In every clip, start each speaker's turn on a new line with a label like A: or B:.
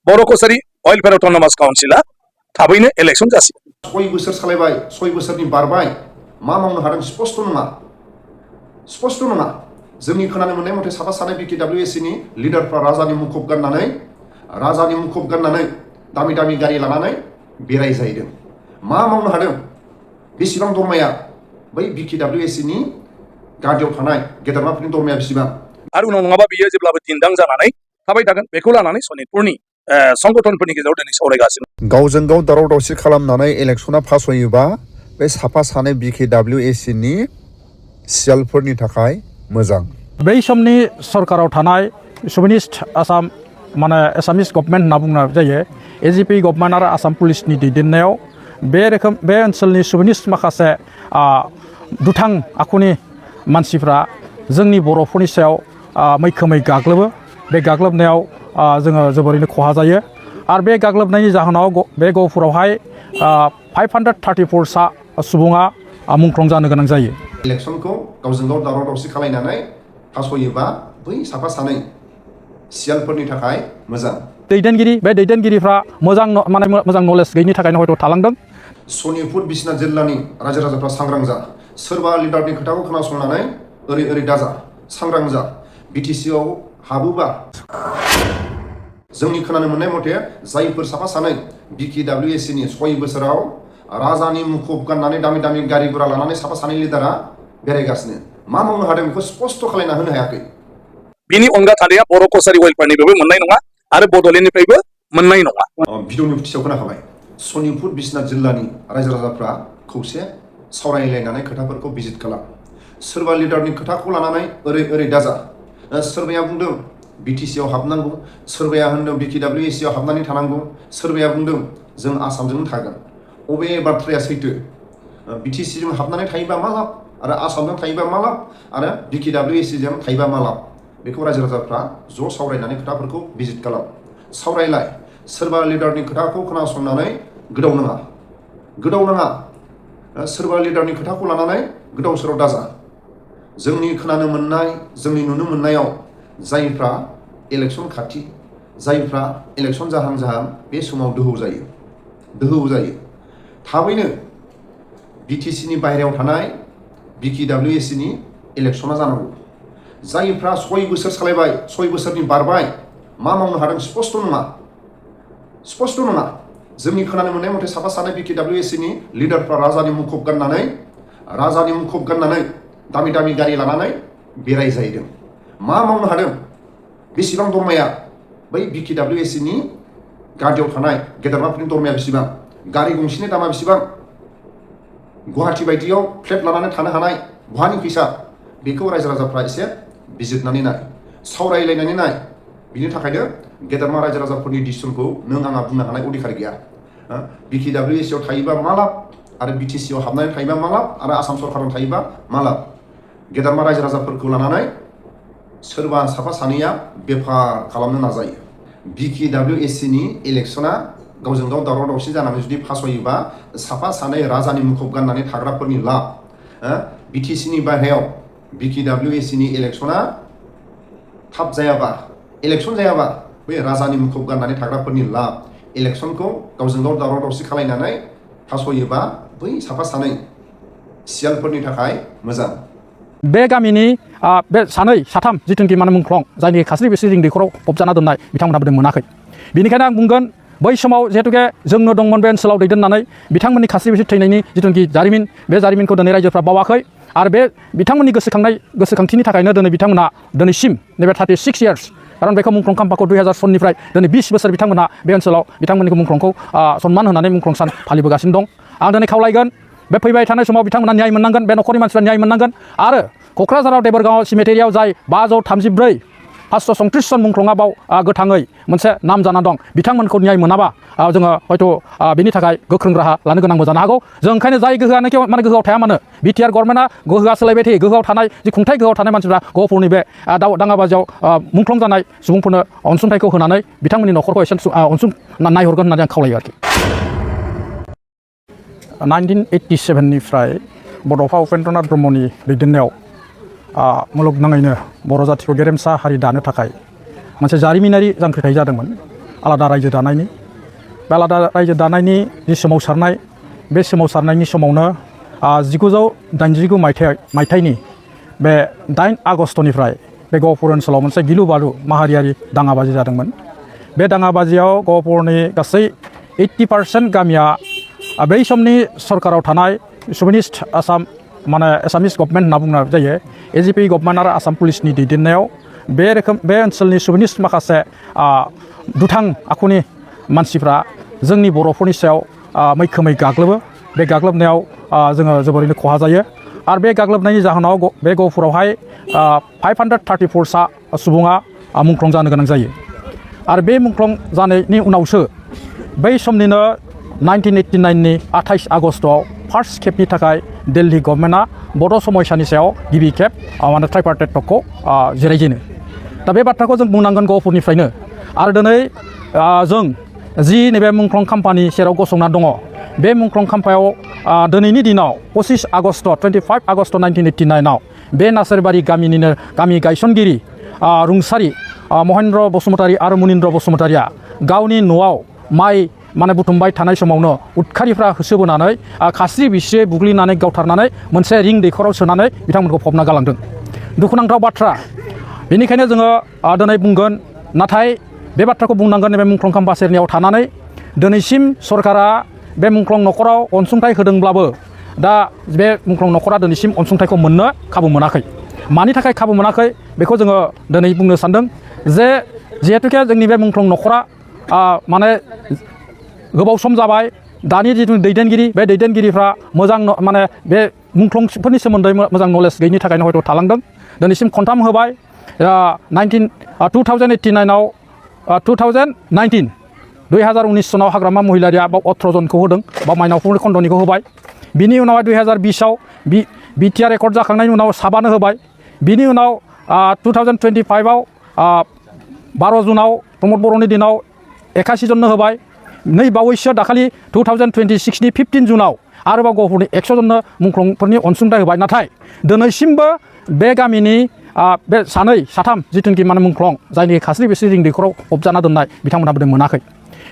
A: बर' कसारि अइलफेयार autonomous काउन्सिला थाबैनो election जासिगोन।
B: 6 बोसोर सालायबाय, 6 बोसोरनि बारबाय, मा मावनो हादों स्पष्ट नङा। स्पष्ट नङा। जोंनि खोनानो मोननाय मथे साफा सानै BKWAC नि लिडारफ्रा राजानि मुखुब गाननानै दामि दामि गारि लानानै बेरायजाहैदों। मा मावनो हादों? बेसेबां दरमाया बै BKWAC नि गादियाव थानाय गेदेरमाफोरनि दरमाया बेसेबां?
A: आरो उनाव नङाबा बियो जेब्लाबो दिन्दां जानानै थाबाय थागोन। बेखौ लानानै सनितपुरनि संगठनफोरनि गेजेराव दिनै सावरायगासिनो।
C: गावजों गाव दावराव दावसि खालामनानै इलेक्सना फासयोबा बे साफा सानै BKWAC नि सियालफोरनि थाखाय मोजां।
D: बै समनि सरकाराव थानाय सभिनिस्ट आसाम माने एसामिस गभर्नमेन्ट होनना बुंनाय जायो। AGP गभर्नमेन्ट आरो आसाम पुलिसनि दैदेननायाव बे ओनसोलनि सभिनिस्ट माखासे दुथां आखुनि मानसिफ्रा जोंनि बर'फोरनि सायाव मैखोमै गाग्लोबो। बे गाग्लोबनायाव जोङो जोबोरैनो खहा जायो। आरो बे गाग्लोबनायनि जाहोनाव बे गहपुरावहाय 534 सुबुङा मुंख्लं जानो गोनां जायो।
B: इलेक्सनखौ गावजों गाव दावराव दावसि खालायनानै फासयोबा बै साफा सानै सियालफोरनि थाखाय मोजां।
D: बे दैदेनगिरिफ्रा मोजां नलेज गैयिनि थाखायनो हयथ' थालांदों।
B: सनितपुर बिसनाथ जिल्लानि रायजो राजाफ्रा सांग्रां जा। सोरबा लिडारनि खोथाखौ खोनासंनानै ओरै दाजा, सांग्रां जा। BTC आव हाबोबा जोंनि खोनानो मोननाय मथे जायफोर साफा सानै BKWAC नि 6 बोसोराव राजानि मुखुब गाननानै दामि दामि गारि गुरा लानानै साफा सानै लिडारा बेरायगासिनो, मा मावनो हादों बेखौ स्पष्ट खालायना होनो हायाखै।
A: बिनि अनगा थानाया बर' कसारि वेलफेयारनिफ्रायबो मोननाय नङा आरो बड'लेण्डनिफ्रायबो मोननाय नङा।
B: भिडिअनि फुथियाव खोनाखाबाय। सनितपुर बिसनाथ जिल्लानि रायजो राजाफ्रा खौसे सावरायलायनानै खोथाफोरखौ भिजिट खालाम। सोरबा लिडारनि खोथाखौ लानानै ओरै दाजा। सोरबाया बुंदों BTC आव हाबनांगौ, सोरबाया होनदों BKWAC आव हाबनानै थानांगौ, सोरबाया बुंदों जों आसामजों थागोन। अबे बाथ्राया सैथो? BTC जों हाबनानै थायोबा मा लाब आरो आसामजों थायोबा मा लाब आरो BKWAC जों थायोबा मा लाब? बेखौ रायजो राजाफ्रा ज' सावरायनानै खोथाफोरखौ भिजिट खालाम। सावरायलाय। सोरबा लिडारनि खोथाखौ खोनासंनानै गोदाव नाङा। सोरबा लिडारनि खोथाखौ लानानै गोदाव सोराव दाजा। जोंनि खोनानो मोननाय, जोंनि नुनो मोननायाव जायफ्रा इलेक्सन खाथि, जायफ्रा इलेक्सन जाहां बे समाव दोहौ जायो। थाबैनो BTC नि बाहेरायाव थानाय BKWAC नि इलेक्सना जानांगौ। जायफ्रा 6 बोसोर सालायबाय, 6 बोसोरनि बारबाय, मा मावनो हादों स्पष्ट नङा। जोंनि खोनानो मोननाय मथे साफा सानै BKWAC नि लिडारफ्रा राजानि मुखुब गाननानै दामि दामि गारि लानानै बेरायजाहैदों। मा मावनो हादों? बेसेबां दरमाया बै BKWAC नि गादियाव थानाय गेदेरमाफोरनि दरमाया बेसेबां? गारि गंसेनि दामा बेसेबां? गुवाहाटि बायदियाव फ्लेट लानानै थानो हानाय बहानि फैसा? बेखौ रायजो राजाफ्रा एसे बिजिरनानै नाय, सावरायलायनानै नाय। बिनि थाखायनो गेदेरमा रायजो राजाफोरनि डिसिसनखौ नों आंहा बुंनो हानाय अधिकार गैया। BKWAC आव थायोबा मा लाब आरो BTC आव हाबनानै थायोबा मा लाब आरो आसाम सरकाराव थायोबा मा लाब? गेदेरमा रायजो राजाफोरखौ लानानै सोरबा साफा सानैया बेफार खालामनो नाजायो। BKWAC नि इलेक्सना गावजों गाव दावराव दावसि जानानै जुदि फासयोबा साफा सानै राजानि मुखुब गाननानै थाग्राफोरनि लाब। BTC नि बाहेरायाव BKWAC नि इलेक्सना थाब जायाबा, बै राजानि मुखुब गाननानै थाग्राफोरनि लाब। इलेक्सनखौ गावजों गाव दावराव दावसि खालायनानै फासयोबा बै साफा सानै सियालफोरनि थाखाय मोजां।
D: बे गामिनि बे साथाम जिथुनिखि मुंख्लं जायनि खास्रि बिस्रि जों दैखराव फबजाना दोननाय बिथांमोनहाबो मोनाखै। बेनिखायनो आं बुंगोन बै समाव जिहेतुके जोंनो दंमोन बे ओनसोलाव दैदेननानै बिथांमोननि खास्रि बिस्रि थैनायनि जिथुनिखि जारिमिन, बे जारिमिनखौ दिनै रायजोफ्रा बावाखै। आरो बे बिथांमोननि गोसोखांथिनि थाखायनो दिनै बिथांमोना दिनैसिम नैबे 36 इयार्स, खारन बेखौ मुंख्लं खाम्फाखौ 2000 सननिफ्राय दिनै 20 बोसोर बिथांमोना बे ओनसोलाव बिथांमोननि मुंख्लंखौ सन्मान होनानै मुंख्लं सान फालिबोगासिनो दं। आं दिनै खावलायगोन बे फैबाय थानाय समाव बिथांमोना न्याय मोननांगोन, बे न'खरनि मानसिफ्रा न्याय मोननांगोन। आरो क'क्राझाराव देबोरगाव सिमेटेरियाव जाय 534 534 जन मुंख्लङा बाव गोथाङै मोनसे नाम जाना दं, बिथांमोनखौ न्याय मोनाबा जोङो हयथ' बिनि थाखाय गोख्रों राहा लानो गोनांबो जानो हागौ। जों ओंखायनो जाय गोहोआनो गोहोआव थाया मानो, बिटिआर गभर्नमेन्टआ गोहोआ सोलायबाय थायो। गोहोआव थानाय जि खुंथाय गोहोआव थानाय मानसिफ्रा गहपुरनि बे दाङाबाजियाव मुंख्लं जानाय सुबुंफोरनो अनसुंथाइखौ होनानै बिथांमोननि न'खरखौ एसे नायहरगोन होननानै आं खावलायो आरोखि। 1987 निफ्राय बड'फा उपेन्द्रनाथ ब्रह्मनि दैदेननायाव मुलुगनाङैनो बर' जातिखौ गेरेमसा हारि दानो थाखाय मोनसे जारिमिनारि जांख्रिथाय जादोंमोन। आलादा रायजो दानायनि बे आलादा रायजो दानायनि जि सोमावसारनाय बे सोमावसारनायनि समावनो 1989 मायथाइनि बे 8 आगस्टनिफ्राय बे गहपुर ओनसोलाव मोनसे गिलु बालु माहारियारि दाङाबाजि जादोंमोन। बे दाङाबाजियाव गहपुरनि गासै 80% गामिया बै समनि सरकाराव थानाय सुभिनिस्ट आसाम माने एसामिस गभर्नमेन्ट होनना बुंनाय जायो एजिपि गभर्नमेन्ट आरो आसाम पुलिसनि दैदेननायाव बे ओनसोलनि सुभिनिस्ट माखासे दुथां आखुनि मानसिफ्रा जोंनि बर'फोरनि सायाव मैखोमै गाग्लोबो। बे गाग्लोबनायाव जोङो जोबोरैनो खहा जायो आरो बे गाग्लोबनायनि जाहोनाव बे गहपुरावहाय 534 सुबुङा मुंख्लं जानो गोनां जायो आरो बे मुंख्लं जानायनि उनावसो बै समनिनो 1989नि 28 आगस्टआव फार्स्ट खेबनि थाखाय दिल्ली गभर्नमेन्टआ बड' समयसानि सायाव गिबि खेब माने ट्राइपार्टाइट टकखौ जिरायजेनो। दा बे बाथ्राखौ जों बुंनांगोन गहपुरनिफ्रायनो आरो दिनै जों जि नैबे मुंख्लं खाम्फानि सेराव गसंना दङ बे मुंख्लं खाम्फायाव दिनैनि दिनाव 25 आगस्ट 1989आव बे नासोरबारि गामिनिनो गामि गायसनगिरि रुंसारि महेन्द्र बसुमतारी आरो मुनिन्द्र बसुमतारीया गावनि न'आव माइ माने बुथुमबाय थानाय समावनो उदखारिफ्रा होसोबोनानै खास्रि बिस्रि बुग्लिनानै गावथारनानै मोनसे रिं दैखराव सोनानै बिथांमोनखौ फबना गालांदों। दुखुनांथाव बाथ्रा। बेनिखायनो जोङो दिनै बुंगोन नाथाय बे बाथ्राखौ बुंनांगोन नैबे मुंख्लं खाम्फा सेरनियाव थानानै दिनैसिम सरकारा बे मुंख्लं न'खराव अनसुंथाइ होदोंब्लाबो दा बे मुंख्लं न'खरा दिनैसिम अनसुंथाइखौ मोननो खाबु मोनाखै। मानि थाखाय खाबु मोनाखै बेखौ जोङो दिनै बुंनो सानदों जे जिहेतुके जोंनि बे मुंख्लं न'खरा माने गोबाव सम जाबाय दानि जिथु दैदेनगिरि बे दैदेनगिरिफ्रा मोजां माने बे मुंख्लंफोरनि सोमोन्दै मोजां नलेज गैयिनि थाखायनो हयथ' थालांदों। दिनैसिम खनथाम होबाय 2019आव 2019 सनाव हाग्रामा महिलारिया बाव 18 जनखौ होदों बा माइनावफोरनि खन्द'निखौ होबाय। बिनि उनावहाय 2020आव बिटिआर रेकर्ड जाखांनायनि उनाव साबानो होबाय। बिनि उनाव 2025आव 12 जुनाव प्रमद बर'नि दिनाव 81 जननो होबाय। नै बावैसो दाखालि 2026नि 15 जुनाव आरोबाव गहपुरनि 100 जननो मुंख्लंफोरनि अनसुंथाइ होबाय। नाथाय दिनैसिमबो बे गामिनि बे साथाम जिथुनिखि माने मुंख्लं जायनि खास्रि बिस्रि रिं दैखराव फबजाना दोननाय बिथांमोनहाबो मोनाखै।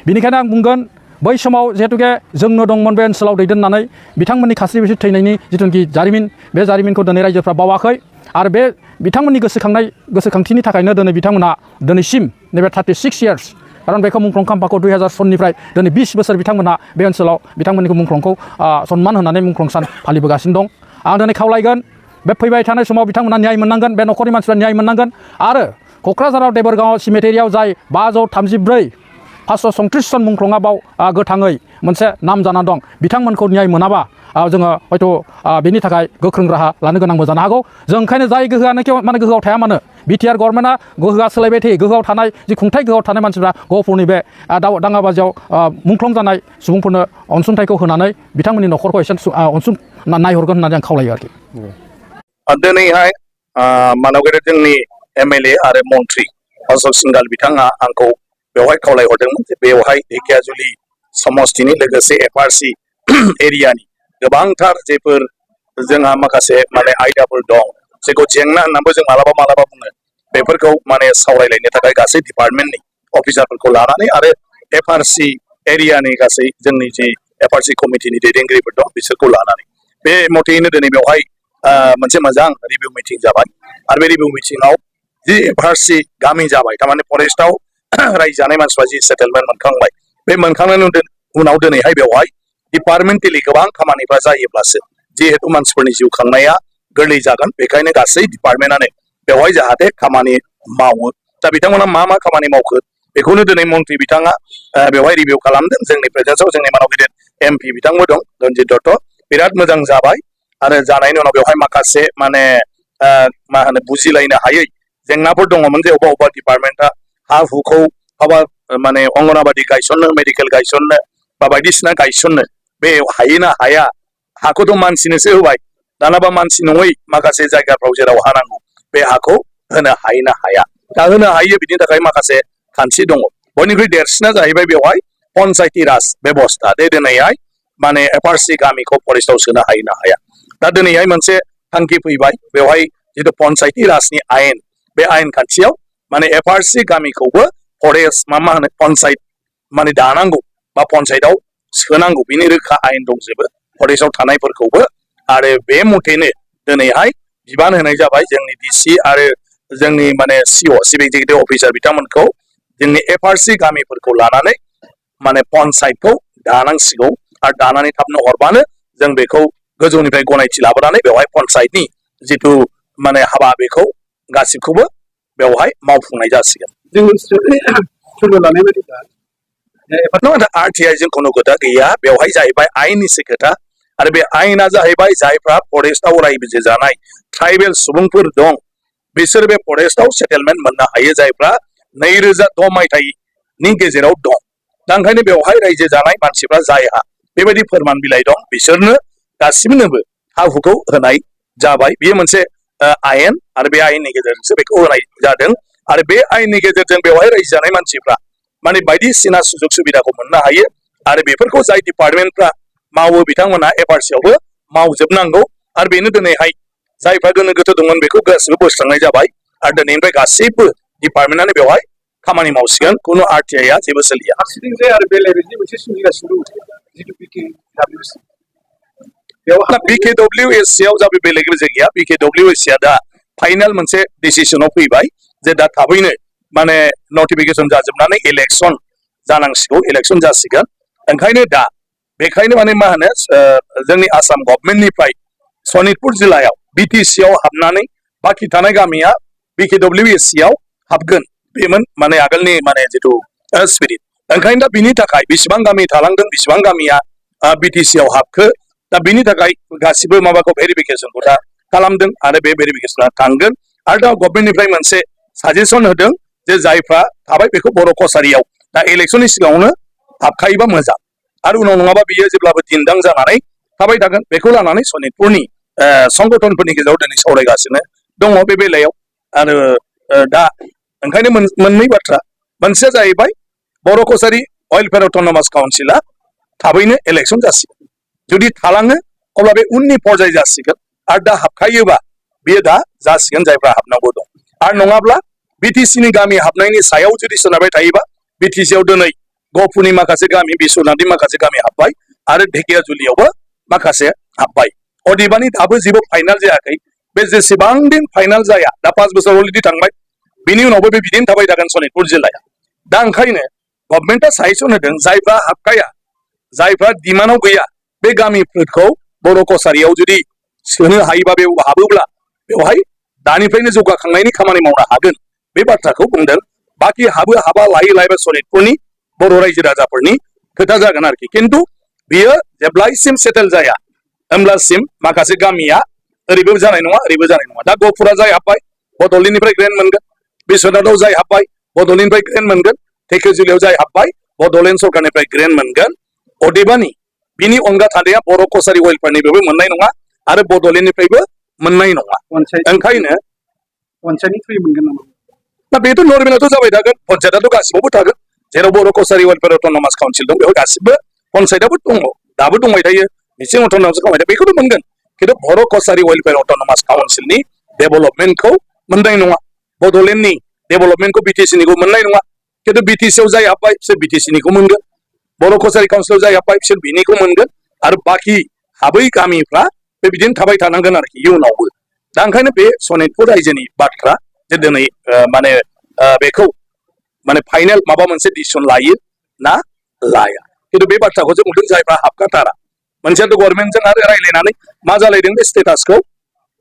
D: बेनिखायनो आं बुंगोन बै समाव जिहेतुके जोंनो दंमोन बे ओनसोलाव दैदेननानै बिथांमोननि खास्रि बिस्रि थैनायनि जिथुनिखि जारिमिन बे जारिमिनखौ दिनै रायजोफ्रा बावाखै आरो बे बिथांमोननि गोसोखांथिनि थाखायनो दिनै बिथांमोना दिनैसिम नैबे 36 इयार्स खारन बेखौ मुंख्लं खाम्फाखौ 2000 सननिफ्राय दिनै 20 बोसोर बिथांमोनहा बे ओनसोलाव बिथांमोननिखौ मुंख्लंखौ सनमान होनानै मुंख्लं सान फालिबोगासिनो दं। आं दिनै खावलायगोन बे फैबाय थानाय समाव बिथांमोना न्याय मोननांगोन बे न'खरनि मानसिफ्रा न्याय मोननांगोन आरो क'क्राझाराव देबोरगाव सिमेटेरियाव जाय 534 537 जन मुंख्लङा बाव गोथाङै मोनसे नाम जाना दं बिथांमोनखौ न्याय मोनाबा जोङो हयथ' बेनि थाखाय गोख्रों राहा लानो गोनांबो जानो हागौ। जों ओंखायनो जाय गोहोआनो माने गोहोआव थाया मानो बिटिआर गभर्नमेन्टआ गोहोआ सोलायबाय थायो। गोहोआव थानाय जि खुंथाय गोहोआव थानाय मानसिफ्रा गहपुरनि बे दाङाबाजियाव मुंख्लं जानाय सुबुंफोरनो अनसुंथाइखौ होनानै बिथांमोननि न'खरखौ एसे नायहरगोन होननानै आं खावलायो आरोखि।
A: दिनैहाय मानगेरे जोंनि एमएलए आरो मन्त्रि अशोक सिंघाल बिथाङा आंखौ बेवहाय खावलायहरदोंमोन जे बेवहाय ढेकियाजुलि समस्तिनि लोगोसे एफआरसि एरियानि गोबांथार जेफोर जोंहा माखासे माने आयदाफोर दं जेखौ जेंना होननानैबो जों मालाबा बुङो बेफोरखौ माने सावरायलायनो थाखाय गासै डिपार्टमेन्टनि अफिसारफोरखौ लानानै आरो एफआरसि एरियानि गासै जोंनि जे एफआरसि कमिटिनि दैदेनगिरिफोर दं बिसोरखौ लानानै बे मथेयैनो दिनै बेवहाय मोनसे मोजां रिभिउ मिटिं जाबाय आरो बे रिभिउ मिटिङाव जि एफआरसि गामि जाबाय थारमाने फरेस्टआव रायजो जानाय मानसिफ्रा जि सेटेलमेन्ट मोनखांबाय बे मोनखांनायनि उनाव दिनैहाय बेवहाय डिपार्टमेन्टेलि गोबां खामानिफ्रा जायोब्लासो जिहेतु मानसिफोरनि जिउ खांनाया गोरलै जागोन बेखायनो गासै डिपार्टमेन्टआनो बेवहाय जाहाथे खामानि मावो। दा बिथांमोना मा खामानि मावखो बेखौनो दिनै मन्त्रि बिथाङा बेवहाय रिभिउ खालामदों। जोंनि प्रेजेन्सआव जोंनि मानाव गिदिर एमपि बिथांबो दं रन्जित दत्त बिराद मोजां जाबाय आरो जानायनि उनाव बेवहाय माखासे माने मा होनो बुजिलायनो हायै जेंनाफोर दङमोन जे अबेबा डिपार्टमेन्टआ हा हुखौ बा माने अंगनाबादि गायसननो मेडिकेल गायसननो बा बायदिसिना गायसननो बे हायो ना हाया हाखौथ' मानसिनोसो होबाय दानाबा मानसि नङै माखासे जायगाफ्राव जेराव हा नांगौ बे हाखौ होनो हायो ना हाया दा होनो हायो बिनि थाखाय माखासे खान्थि दङ। बयनिख्रुइ देरसिना जाहैबाय बेवहाय पन्सायती राज बेबस्था दे दिनैहाय माने एफआरसि गामिखौ फरेस्टआव सोनो हायो ना हाया। दा दिनैहाय मोनसे थांखि फैबाय बेवहाय जितु पन्सायती राजनि आयेन बे आयेन खान्थियाव माने एफआरसि गामिखौबो फरेस्ट मा होनो पन्सायत माने दानांगौ बा पन्सायतआव सोनांगौ बिनि रोखा आयेन दंजोबो फरेस्टआव थानायफोरखौबो आरो बे मथेनो दिनैहाय बिबान होनाय जाबाय जोंनि डिसि आरो जोंनि माने सिअ चिफ एक्जिकिउटिभ अफिसार बिथांमोनखौ जोंनि एफआरसि गामिफोरखौ लानानै माने पन्सायतखौ दानांसिगौ आरो दानानै थाबनो हरबानो जों बेखौ गोजौनिफ्राय गनायथि लाबोनानै बेवहाय पन्सायतनि जिथु माने हाबा बेखौ गासिबखौबो बेवहाय मावफुंनाय जासिगोन आरटिआइ जों खुनु खोथा गैया बेवहाय जाहैबाय आयेननिसो खोथा आरो बे आयेना जाहैबाय जायफ्रा फरेस्टआव रायजो जानाय ट्राइबेल सुबुंफोर दं बिसोर बे फरेस्टआव सेटेलमेन्ट मोननो हायो जायफ्रा 2010 मायथाइनि गेजेराव दं दा ओंखायनो बेवहाय रायजो जानाय मानसिफ्रा जायहा बेबायदि फोरमान बिलाइ दं बिसोरनो गासिबनोबो हा हुखौ होनाय जाबाय बेयो मोनसे आयेन आरो बे आयेननि गेजेरजोंसो बेखौ होनाय जादों आरो बे आयेननि गेजेरजों बेवहाय रायजो जानाय मानसिफ्रा माने बायदिसिना सुजुग सुबिदाखौ मोननो हायो आरो बेफोरखौ जाय डिपार्टमेन्टफ्रा मावो बिथांमोना एफआरसियावबो मावजोबनांगौ आरो बेनो दिनैहाय जायफ्रा गोनो गोथो दंमोन बेखौ गासिबो बोस्रांनाय जाबाय आरो दिनैनिफ्राय गासैबो डिपार्टमेन्टआनो बेवहाय खामानि मावसिगोन खुनु आरटिआइआ जेबो सोलिया BKWAC आव जाबे बेलेग गैया BKWAC आ दा फाइनाल मोनसे डिसिसनाव फैबाय जे दा थाबैनो माने नटिफिकेसन जाजोबनानै इलेक्सन जानांसिगौ इलेक्सन जासिगोन ओंखायनो दा बेखायनो माने मा होनो जोंनि आसाम गभर्नमेन्टनिफ्राय सनितपुर जिल्लायाव बिटिसि आव हाबनानै बाखि थानाय गामिया BKWAC आव हाबगोन बेमोन माने आगोलनि माने जिथु स्पिरिट ओंखायनो दा बिनि थाखाय बेसेबां गामि थालांदों बेसेबां गामिया बिटिसि आव हाबखो दा बिनि थाखाय गासिबो माबाखौ भेरिफिकेसनखौ दा खालामदों आरो बे भेरिफिकेसना थांगोन आरो दा गभर्नमेन्टनिफ्राय मोनसे साजेसन होदों जे जायफ्रा थाबाय बेखौ बर' कसारियाव दा इलेक्सननि सिगाङावनो हाबखायोबा मोजां आरो उनाव नङाबा बियो जेब्लाबो दिन्दां जानानै थाबाय थागोन बेखौ लानानै सनितपुरनि संगठनफोरनि गेजेराव दिनै सावरायगासिनो दङ बे बेलायाव आरो दा ओंखायनो मोननै बाथ्रा मोनसेया जाहैबाय बर' कसारि वेलफेयार अट'नमास काउन्सिला थाबैनो इलेक्सन जासिगोन जुदि थालाङो अब्ला बे उननि पर्याय जासिगोन आरो दा हाबखायोबा बेयो दा जासिगोन जायफ्रा हाबनांगौ दं आरो नङाब्ला बिटिसिनि गामि हाबनायनि सायाव जुदि सोनारबाय थायोबा बिटिसिआव दिनै गहपुरनि माखासे गामि बिश्वनाथनि माखासे गामि हाबबाय आरो ढेकियाजुलियावबो माखासे हाबबाय अदेबानि दाबो जेबो फाइनाल जायाखै बे जेसेबां दिन फाइनाल जाया दा 5 बोसोर अलरेडि थांबाय बिनि उनावबो बे बिदिनो थाबाय थागोन सनितपुर जिल्लाया दा ओंखायनो गभर्नमेन्टआ साजेसन होदों जायफ्रा हाबखाया जायफ्रा डिमान्डआव गैया बे गामिफोरखौ बर' कसारियाव जुदि सोनो हायोबा बेयाव हाबोब्ला बेवहाय दानिफ्रायनो जौगाखांनायनि खामानि मावनो हागोन बे बाथ्राखौ बुंदों बाखि हाबो हाबा लायै लायै सनितपुरनि बर' रायजो राजाफोरनि खोथा जागोन आरोखि खिन्थु बियो जेब्लायसिम सेटेल जाया होमब्लासिम माखासे गामिया ओरैबो जानाय नङा ओरैबो जानाय नङा दा गहपुरा जाय हाबबाय बड'लेण्डनिफ्राय ग्रेन्ट मोनगोन बिश्वनाथआव जाय हाबबाय बड'लेण्डनिफ्राय ग्रेन्ट मोनगोन ढेकियाजुलियाव जाय हाबबाय बड'लेण्ड सरकारनिफ्राय ग्रेन्ट मोनगोन अदेबानि बिनि अनगा थानाया बर' कसारि वेलफेयारनिफ्रायबो मोननाय नङा आरो बड'लेण्डनिफ्रायबो मोननाय नङा ओंखायनो
D: पन्सायतनिफ्राय मोनगोन नामा
A: दा बेथ' नर्मेलाथ' जाबाय थागोन पन्सायतआथ' गासिबावबो थागोन जेराव बर' कसारि वेलफेयार अट'नमास काउन्सिल दं बेयाव गासिबो पन्सायतआबो दङ दाबो दंबाय थायो मिसिं अट'नमास खालामबाय थायो बेखौथ' मोनगोन खिन्थु बर' कसारि वेलफेयार अट'नमास काउन्सिलनि डेभेलपमेन्टखौ मोननाय नङा बड'लेण्डनि डेभेलपमेन्टखौ बिटिसिनिखौ मोननाय नङा खिन्थु बिटिसिआव जाय हाबबाय बिसोर बिटिसिनिखौ मोनगोन बर' कसारि काउन्सिलाव जाय हाबबाय बिसोर बिनिखौ मोनगोन आरो बाखि हाबै गामिफ्रा बे बिदिनो थाबाय थानांगोन आरोखि इयुनावबो दा ओंखायनो बे सनितपुर रायजोनि बाथ्रा जे दिनै माने बेखौ माने फाइनाल माबा मोनसे डिसिसन लायो ना लाया खिन्थु बे बाथ्राखौ जों बुंदों जायफ्रा हाबखाथारा मोनसेयाथ' गभर्नमेन्टजों आरो रायज्लायनानै मा जालायदों बे स्टेटासखौ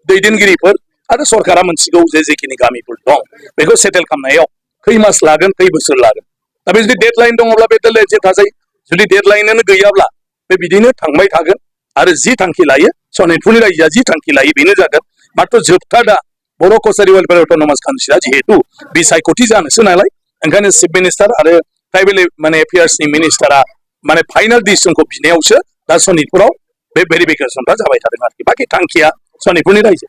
A: दैदेनगिरिफोर आरो सरकारा मोनसिगौ जे जेखिनि गामिफोर दं बेखौ सेटेल खालामनायाव खै मास लागोन खै बोसोर लागोन दा बे जुदि डेडलाइन दङब्ला बे डेडलाइन जे थाजायो जुदि डेडलाइनानो गैयाब्ला बे बिदिनो थांबाय थागोन आरो जि थांखि लायो सनितपुरनि रायजोआ जि थांखि लायो बेनो जागोन माथ्र जोबथा दा बर' कसारि वेलफेयार अट'नमास काउन्सिला जिहेतु बिसायख'थि जानोसो नालाय ओंखायनो चिफ मिनिस्टार आरो ट्राइबेल माने एफेयार्सनि मिनिस्टारा माने फाइनाल डिसिसनखौ बिनायावसो दा सनितपुराव बे भेरिफिकेसनफ्रा जाबाय थादों आरोखि बाखि थांखिया सनितपुरनि रायजो